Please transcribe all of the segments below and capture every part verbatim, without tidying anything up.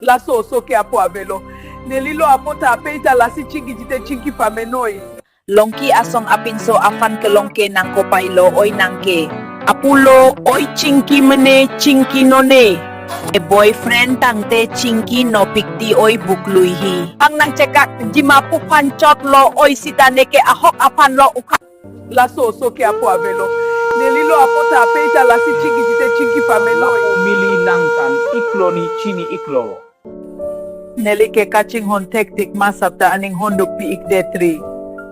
Laso oso ke apo avelo. Nelilo apo ta apei ta lasi chingkiji te chingki pamenoi. Longki asong apinso aphan kelong ke nang kopai lo oi nang ke. Apulo oi chingki mene chingki none. E boyfriend tangte chingki nopik ti oi buklui hi. Ang nang chekak jima pu phan chot lo oi sita neke ahok aphan lo ukha. Laso oso ke apo avelo. Nelilo apo ta apei ta lasi chingkiji te chingki pamenoi. Mili nang tan iklo ni chini iklo. Neli ke kachinghon thektik ma sapta aning honduk pi ik detri.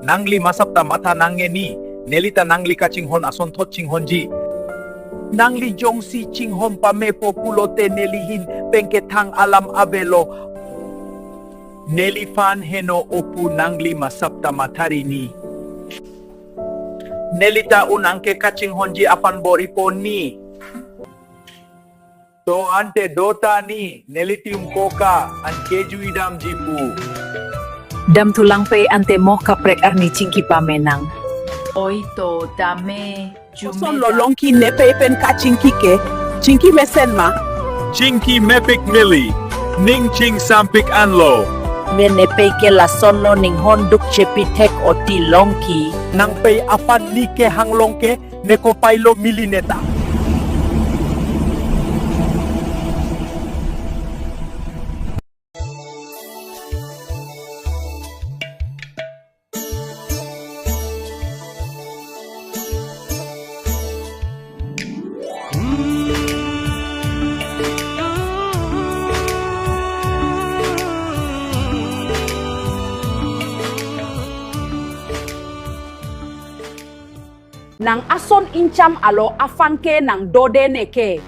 Nangli ma sapta matha nang e ni. Neli ta nangli kachinghon asonthot chinghonji. Nangli jongsi chinghon pamepo pulote neli hin pengkethang alam avelo. Neliphan heno opu nangli ma sapta mathari ni. Neli ta un angke kachinghonji aphan bor-ipo ni. To ante dota ni, neli tim koka, an kejuidamji pu. Dam thulang pei ante moh kaprek arni chingki pamenang. Oi to dame, jume. Oson lo da. Longki nepei pen kachingki ke, chingki mesen ma. Chingki mepik neli, ning chingsampik anlo. Me nepei ke lason lo ning honduk chepi thek oti Longki. Nang pei aphan ni ke hanglong ke, ne kopai lo mili neta. Nang ason incham alo aphan ke nang dode neke.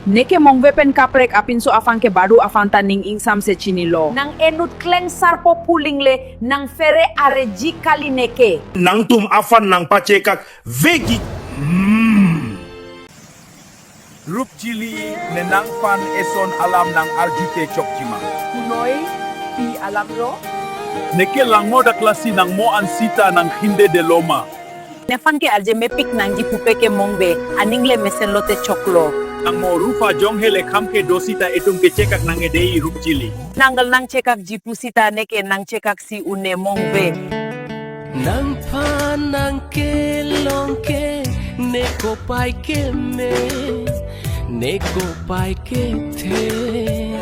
Neke mongve pen kaprek apinso aphan ke badu aphan ta ning ingsam se chinilo. Nang enut klengsarpo pu lingle nang phere areji kali neke. Nangtum aphan nang pachekak vegi. Hmm. Rupjili, ne nangphan eson alam nang arjute chokjima. Kunoi, pi alam lo? Neke langno dak lasi nang mo an sita nang khinde de loma. Nephan ke arje mepik nangji pupe ke mongve, aning le mesen lote choklo. Nang mo rupa jong hele kham ke do sita etum ke chekak nang edei Rupjili. Nang gal nang chekakji pu sita neke nang chekak si une mongve. Nangphan nang kelong ke, ne kopai ke me, ne kopai ke the.